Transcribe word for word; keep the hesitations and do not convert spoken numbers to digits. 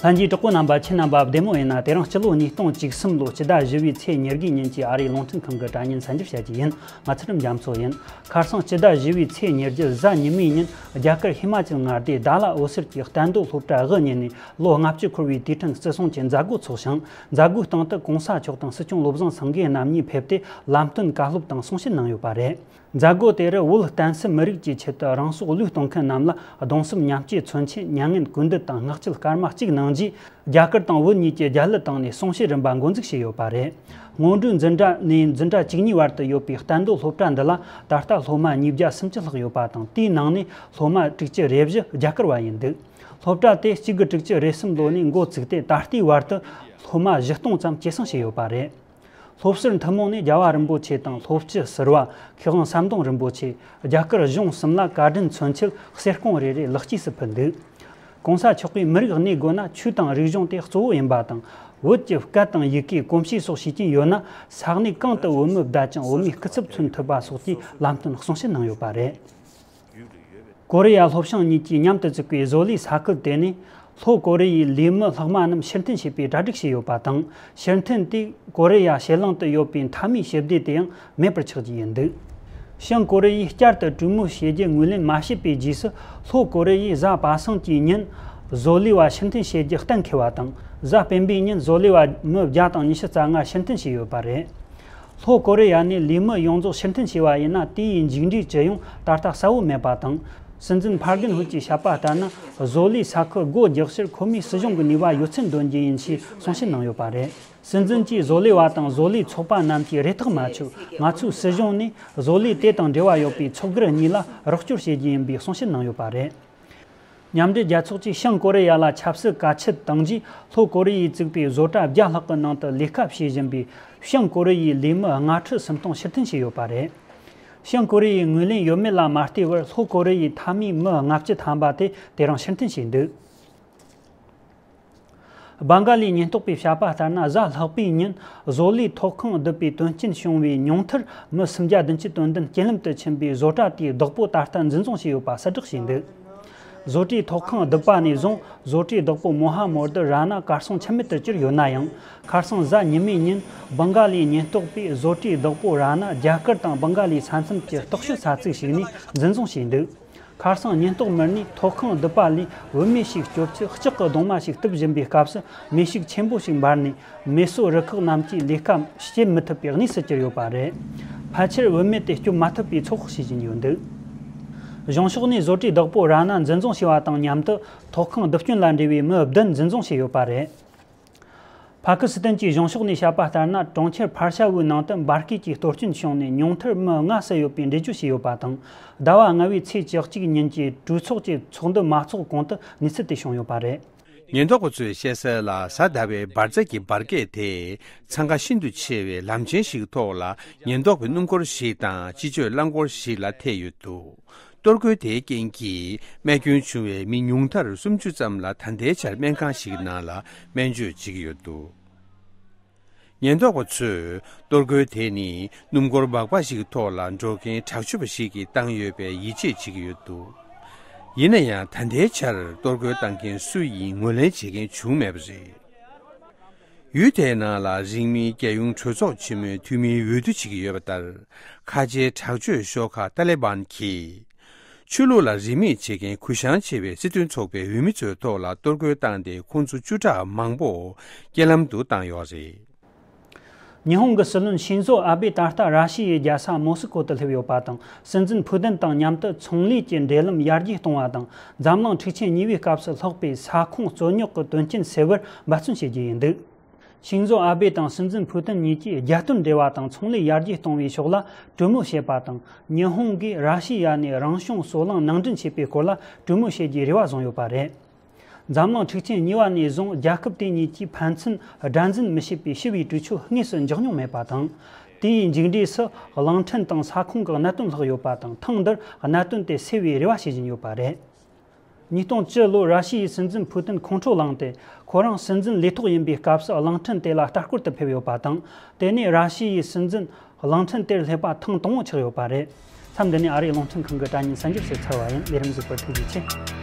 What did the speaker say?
གསན་མཁན་གྲོགས་པོ་རྣམ་པ། ཁྱེད་རྣམ་པ་བདེ་མོ་ཡིན་ན། དེ་རིང་སྤྱི་ལོ་ཉིས་སྟོང་བཅུ་གསུམ་ལོ་སྤྱི་ཟླ་བཞི་པའི་ཚེས་ཉེར་དགུའི་ཉིན་གྱི་ཨ་རིའི་རླུང་འཕྲིན་ཁང་གི་དྲ་བརྙན་གསར་འགྱུར་བཤད་རྒྱུ་ཡིན། ང་ཚུལ་ཁྲིམས་རྒྱ་མཚོ་ཡིན། ཁ་སང་སྤྱི་ཟླ་བཞི་པའི་ཚེས་ཉེར་བརྒྱད་གཟའ་ཉི་མའི་ཉིན། རྒྱ་གར་ཧི་མ་ཅལ་མངའ་སྡེ་ཌཱ་ལ་འོད་ཟེར་གྱི་གཏན་སྡོད་སློབ་གྲྭ་དབུ་བརྙེས་ནས་ལོ་ལྔ་བཅུ་འཁོར་བའི་དུས་དྲན་བརྩི་སྲུང་གི་མཛད་སྒོ་འཚོགས་ཤིང་། མཛད་སྒོའི་སྟེང་དུ་གོང་ས་མཆོག་དང་སྲིད་སྐྱོང་བློ་བཟང་སེང་གེ་རྣམ་གཉིས་ཕེབས་ཏེ་ལམ་སྟོན་བཀའ་སློབ་དང་གསུང་བཤད་གནང་ཡོད་པ་རེད། མཛད་སྒོ་དེར་བོད་བསྟན་སྲིད་མི་རིགས་ཀྱི་ཆེད་དུ་རང་སྲོག་བློས་གཏོང་མཁན་རྣམས་ལ་གདུང་སེམས་མཉམ་སྐྱེད་མཚོན་ཆེད་མྱ་ངན་གུས་འདུད་དང་བསྔགས་བརྗོད་སྐར་མ་གཅིག་གནང་རྗེས། རྒྱ་གར་དང་བོད་གཉིས་ཀྱི་རྒྱལ་གླུ་བཏང་ནས་གསུང་བཤད་རིམ་པ་འགོ་འཛུགས་བྱས་ཡོད་པ་རེད། སྔོན་འགྲོའི་འཛིན་གྲྭ་ནས་འཛིན་གྲྭ་བཅུ་གཉིས་བར་དུ་ཡོད་པའི་གཏན་སྡོད་སློབ་གྲྭ་འདི་ལ་ད་ལྟ་སློབ་མ་ཉིས་བརྒྱ་སུམ་ཅུ་ལྷག་ཡོད་པ་དང་། དེའི་ནང་ནས་སློབ་མ་དྲུག་ཅུ་རེ་བཞི་རྒྱ་གར་བ་ཡིན་འདུག་སློབ་གྲྭ་དེ་གཅིག་དགུ་དྲུག་ཅུ་རེ་གསུམ་ལོ་ནས་འགོ་བཙུགས་ཏེ། ད་ལྟའི་བར་དུ་སློབ་མ་བཞི་སྟོང་ཙམ་སྐྱེད་སྲིང་བྱས་ཡོད་པ་རེད། སློབ་ཟུར་ཐུན་མོང་ནས་རྒྱལ་བ་རིན་པོ་ཆེ་དང་། སློབ་སྤྱི་ཟུར་པ་མཁས་དབང་ཟམ་གདོང་རིན་པོ་ཆེ། རྒྱ་གར་གཞུང་གསུམ་ལ་བཀའ་དྲིན་མཚོན་ཆེད་གསེར་ཀོང་རེ་རེ་ལག་སྐྱེས་སུ་ཕུལ་འདུག་གོང་ས་མཆོག་གིས་མི་རིགས་གནས་དགོས་ན་ཆོས་དང་རིག་གཞུང་དེ་གཙོ་བོ་ཡིན་པ་དང་། བོད་ཀྱི་སྐད་དང་ཡི་གེ་གོམས་གཤིས་སོགས་ཤེས་ཀྱིན་ཡོད་ན། ས་གནས་གང་དུ་བོད་མི་བསྡད་ཀྱང་བོད་མིའི་སྐུ་ཚབ་མཚོན་ཐུབ་པ་སོགས་ཀྱི་ལམ་སྟོན་གསུང་བཤད་གནང་ཡོད་པ་རེད། ཀོ་རི་ཡ་ལྷོ་བྱང་གཉིས་ཀྱིས་མཉམ་དུ་བཙུགས་པའི་བཟོ་ལས་ས་ཁུལ་དེ་ནས་ལྷོ་ཀོ་རི་ཡའི་ལས་མི་ལྷག་མ་རྣམས་ཕྱིར་འཐེན་བྱས་པའི་གྲ་སྒྲིག་བྱས་ཡོད་པ་དང་། ཕྱིར་འཐེན་དེས་ཀོ་རི་ཡ་ཕྱེད་གླིང་དུ་ཡོད་པའི་མཐའ་མའི་ཞི་བདེ་དེའང་མེད་པར་ཆགས་རྒྱུ་ཡིན་འདུག་བྱང་ཀོ་རི་ཡས་བསྐྱར་དུ་གྲོས་མོལ་བྱེད་རྒྱུ་ངོས་ལེན་མ་བྱས་པའི་རྗེས་སུ། ལྷོ་ཀོ་རི་ཡས་གཟའ་པ་སངས་ཀྱི་ཉིན་བཟོ་ལས་པ་ཕྱིར་འཐེན་བྱེད་རྒྱུ་གཏན་འཁེལ་བ་དང་། གཟའ་སྤེན་པའི་ཉིན་བཟོ་ལས་པ་མི་བརྒྱ་དང་ཉི་ཤུ་རྩ་ལྔ་ཕྱིར་འཐེན་བྱས་ཡོད་པ་རེད། ལྷོ་ཀོ་རི་ཡ་ནས་ལས་མི་ཡོངས་རྫོགས་ཕྱིར་འཐེན་བྱས་པ་ཡིན་ན། དེ་ཡི་མཇུག་འབྲས་ཇི་ཡོང་ད་ལྟ་གསལ་བོ་མེད་པ་དང་། སྲིད་འཛིན་ཕར་གིན་ཧུ་ཅིས་བཤད་པ་ལྟར་ན། བཟོ་ལས་ས་ཁུལ་སྒོ་རྒྱག་ཕྱིར་ཁོ་མོས་སྲིད་གཞུང་གི་ནུས་པ་ཡོད་ཚད་འདོན་རྒྱུ་ཡིན་ཞེས་གསུང་བཤད་གནང་ཡོད་པ་རེད། སྲིད་འཛིན་གྱིས་བཟོ་ལས་པ་དང་བཟོ་ལས་ཚོགས་པ་རྣམས་ཀྱིས་རེ་ཐག་མ་ཆོད། ང་ཚོའི་སྲིད་གཞུང་ནས་བཟོ་ལས་དེ་དང་འབྲེལ་བ་ཡོད་པའི་ཚོགས་སྒེར་གཉིས་ལ་རོགས་སྐྱོར་བྱེད་རྒྱུ་ཡིན་པའི་གསུང་བཤད་གནང་ཡོད་པ་རེད། མཉམ་འབྲེལ་རྒྱལ་ཚོགས་ཀྱིས་བྱང་ཀོ་རི་ཡ་ལ་ཆབ་སྲིད་བཀའ་ཆད་བཏང་རྗེས། ལྷོ་ཀོ་རི་ཡས་བཙུགས་པའི་བཟོ་གྲྭ་བརྒྱ་ལྷག་གི་ནང་དུ་ལས་ཀ་བྱེད་བཞིན་པའི་བྱང་ཀོ་རི་ཡའི་ལས་མི་ལྔ་ཁྲི་སུམ་སྟོང་ཕྱིར་འཐེན་བྱས་ཡོད་པ་རེད། བྱང་ཀོ་རི་ཡས་ངོས་ལེན་ཡོད་མེད་ལ་མ་ལྟོས་པར། ལྷོ་ཀོ་རི་ཡའི་མཐའ་མའི་མི་ལྔ་བཅུ་ཐམ་པ་དེ་དེ་རིང་ཕྱིར་འཐེན་བྱས་འདུག་བང་ག་ལིའི་ཉེན་རྟོག་པས་བཤད་པ་ལྟར་ན། གཟའ་ལྷག་པའི་ཉིན་བཟོ་ལས་ཐོག་ཁང་བརྡིབས་པའི་དོན་རྐྱེན་བྱུང་བའི་ཉུང་མཐར་མི་སུམ་བརྒྱ་བདུན་ཅུ་དོན་བདུན་རྐྱེན་ལམ་དུ་ཕྱིན་པའི་བཟོ་གྲྭ་དེའི་བདག་པོ་ད་ལྟ་འཛིན་བཟུང་བྱས་ཡོད་པ་གསལ་བསྒྲགས་བྱས་འདུག་བཟོ་གྲྭའི་ཐོག་ཁང་བརྡིབས་པ་ནས་བཟུང་བཟོ་གྲྭའི་བདག་པོ་མོ་ཧ་མོར་དི་ར་ན་གར་སོང་ཆ་མེད་དུ་གྱུར་ཡོད་ན་ཡང་། ཁ་སང་གཟའ་ཉི་མའི་ཉིན་བང་ག་ལིའི་ཉེན་རྟོག་པས་བཟོ་གྲྭའི་བདག་པོ་ར་ན་རྒྱ་གར་དང་བང་ག་ལིའི་ས་མཚམས་ཀྱི་རྟོག་ཞིབ་ས་ཚིགས་ཤིག་ནས་འཛིན་བཟུང་བྱས་འདུག་ཁ་སང་ཉེན་རྟོག་མི་སྣས་ཐོག་ཁང་བརྡིབས་པ་ལས་བུད་མེད་ཞིག་སྐྱོབ་ཆེད་ལྕགས་ཀྱི་རྡུང་མ་ཞིག་གཏུབ་བཞིན་པའི་སྐབས་སུ། མེ་ཤུགས་ཆེན་པོ་ཞིག་འབར་ནས་མེ་གསོད་རུ་ཁག་རྣམས་ཀྱིས་ལས་ཀ་བྱེད་མི་ཐུབ་པའི་གནས་སུ་གྱུར་ཡོད་པ་རེད། ཕལ་ཆེར་བུད་མེད་དེ་སྐྱོབ་མ་ཐུབ་པའི་ཚོད་དཔག་བྱེད་བཞིན་ཡོད་འདུག་གཞུང་ཕྱོགས་ནས་བཟོ་གྲྭའི་བདག་པོ་ར་ན་འཛིན་བཟུང་བྱས་པ་དང་མཉམ་དུ། ཐོག་ཁང་བརྡིབ་སྐྱོན་ལ་འབྲེལ་བའི་མི་བདུན་འཛིན་བཟུང་བྱས་ཡོད་པ་རེད། ཕ་ཁི་སི་ཐན་གྱི་གཞུང་ཕྱོགས་ནས་བཤད་པ་ལྟར་ན། གྲོང་ཁྱེར་ཕར་ཤ་བུའི་ནང་དུ་འབར་གས་ཀྱི་གཏོར་སྐྱོན་བྱུང་ནས་ཉུང་མཐར་མི་ལྔ་བསད་ཡོད་པའི་འགྲེལ་བརྗོད་བྱས་ཡོད་པ་དང་། ཟླ་བ་ལྔ་པའི་ཚེས་བཅུ་གཅིག་ཉིན་གྱི་གྲོས་ཚོགས་ཀྱི་ཚོགས་འདུ་མ་ཚོགས་གོང་དུ་གནས་ཚུལ་དེ་བྱུང་ཡོད་པ་རེད། ཉེན་རྟོག་པ་ཚོས་བཤད་གསལ་ལ། གཟའ་ཟླ་བའི་འབར་རྫས་ཀྱི་འབར་གས་དེ་འཚང་ཁ་ཤིན་ཏུ་ཆེ་བའི་ལམ་ཆེན་ཞིག་ཐོག་ལ་ཉེན་རྟོག་པའི་སྣུམ་འཁོར་ཞིག་དང་སྤྱི་སྤྱོད་རླངས་འཁོར་ཞིག་ལ་ཐེབས་ཡོད་འདུག་གཏོར་རྒོལ་དེའི་རྐྱེན་གྱིས་རྨས་སྐྱོན་བྱུང་བའི་མི་ཉུང་མཐར་སུམ་ཅུ་ཙམ་ལ་ད་ལྟའི་ཆར་སྨན་ཁང་ཞིག་ནང་ལ་སྨན་བཅོས་བྱེད་ཀྱི་ཡོད་འདུག་ཉེན་རྟོག་པ་ཚོས་གཏོར་རྒོལ་དེ་ནི་སྣུམ་འཁོར་སྦག་སྦག་ཞིག་ཐོག་ལ་འགྲོ་མཁན་དྲག་སྤྱོད་པ་ཞིག་གིས་བཏང་ཡོད་པའི་ཡིད་ཆེས་བྱེད་ཀྱི་ཡོད་འདུག་ཡིན་ན་ཡང་། ད་ལྟའི་ཆར་གཏོར་རྒོལ་བཏང་མཁན་སུ་ཡིན་ངོས་ལེན་བྱེད་མཁན་བྱུང་མེད་པ་རེད། ཡུལ་དེའི་ནང་ལ་རིང་མིན་རྒྱལ་ཡོངས་གྲོས་ཚོགས་ཆེན་མོའི་འཐུས་མིའི་འོས་བསྡུ་བྱེད་ཀྱི་ཡོད་པ་ལྟར། ཁ་ཆེའི་དྲག་སྤྱོད་ཤོག་ཁག་ཏཱ་ལི་བན་གྱིས། ཆོས་ལུགས་ལ་རིས་མེད་བྱེད་མཁན་གུ་ཡངས་ཆེ་བའི་སྲིད་དོན་ཚོགས་པའི་འོས་མི་ཚོའི་ཐོག་ལ་གཏོར་རྒོལ་བཏང་སྟེ། ཁོང་ཚོ་བཅུ་ཕྲག་མང་པོ་རྐྱེན་ལམ་དུ་བཏང་ཡོད་རེད། ཉི་ཧོང་གི་སྲིད་བློན་ཤིན་ཛོ་ཨ་བྷེ་ད་ལྟ་ར་ཤི་ཡའི་རྒྱལ་ས་མོ་སི་ཀོ་དུ་སླེབས་ཡོད་པ་དང་། སྲིད་འཛིན་ཕུ་ཏིན་དང་མཉམ་དུ་ཚོང་ལས་ཀྱི་འབྲེལ་ལམ་ཡར་རྒྱས་གཏོང་བ་དང་། འཛམ་གླིང་འཁྲུག་ཆེན་གཉིས་པའི་སྐབས་སུ་ལྷགས་པའི་ས་ཁོངས་རྩོད་རྙོག་གི་དོན་རྐྱེན་སེལ་བར་འབད་བརྩོན་བྱེད་རྒྱུ་ཡིན་འདུག་ཤིན་ཛོ་ཨ་བྷེ་དང་སྲིད་འཛིན་ཕུ་ཏིན་གཉིས་ཀྱིས་རྒྱལ་དོན་འབྲེལ་བ་དང་ཚོང་ལས་ཡར་རྒྱས་གཏོང་བའི་ཕྱོགས་ལ་གྲོས་མོལ་བྱེད་པ་དང་། ཉི་ཧོང་གིས་ར་ཤི་ཡ་ནས་རང་བྱུང་སོལ་རླངས་ནང་འདྲེན་བྱེད་པའི་སྐོར་ལ་གྲོས་མོལ་བྱེད་རྒྱུའི་རེ་བ་བཟུང་ཡོད་པ་རེད། འཛམ་གླིང་འཁྲུག་ཆེན་གཉིས་པ་ནས་བཟུང་རྒྱལ་ཁབ་དེ་གཉིས་ཀྱིས་ཕན་ཚུན་དགྲར་འཛིན་མི་བྱེད་པའི་ཞི་བའི་གྲོས་ཆོད་དངོས་སུ་འཇོག་མྱོང་མེད་པ་དང་། དེའི་མཇུག་འབྲས་སུ་གླིང་ཕྲན་དང་ས་ཁོངས་ཀྱི་གནད་དོན་ལྷག་ཡོད་པ་དང་། ཐེངས་འདིར་གནད་དོན་དེ་སེལ་བའི་རེ་བ་བྱེད་བཞིན་ཡོད་པ་རེད། ཉིས་སྟོང་བཅུ་ལོར་ར་ཤི་ཡའི་སྲིད་འཛིན་ཕུ་ཏིན་ཁོང་ཁྲོ་ལངས་ཏེ། ཁོ་རང་སྲིད་འཛིན་ལས་ཐོག་ཡིན་པའི་སྐབས་སུ་གླིང་ཕྲན་དེ་ལ་ལྟ་སྐོར་དུ་ཕེབས་ཡོད་པ་དང་། དེ་ནས་ར་ཤི་ཡའི་སྲིད་འཛིན་གླིང་ཕྲན་དེར་སླེབས་པ་ཐེངས་དང་པོ་ཆགས་ཡོད་པ་རེད། མཚམས་འདི་ནས་ཨ་རིའི་རླུང་འཕྲིན་ཁང་གི་དྲ་བརྙན་གསར་འགྱུར་ཞིག་ཚར་བ་ཡིན། ལས་རིམ་གཟིགས་པར་ཐུགས་རྗེ་ཆེ།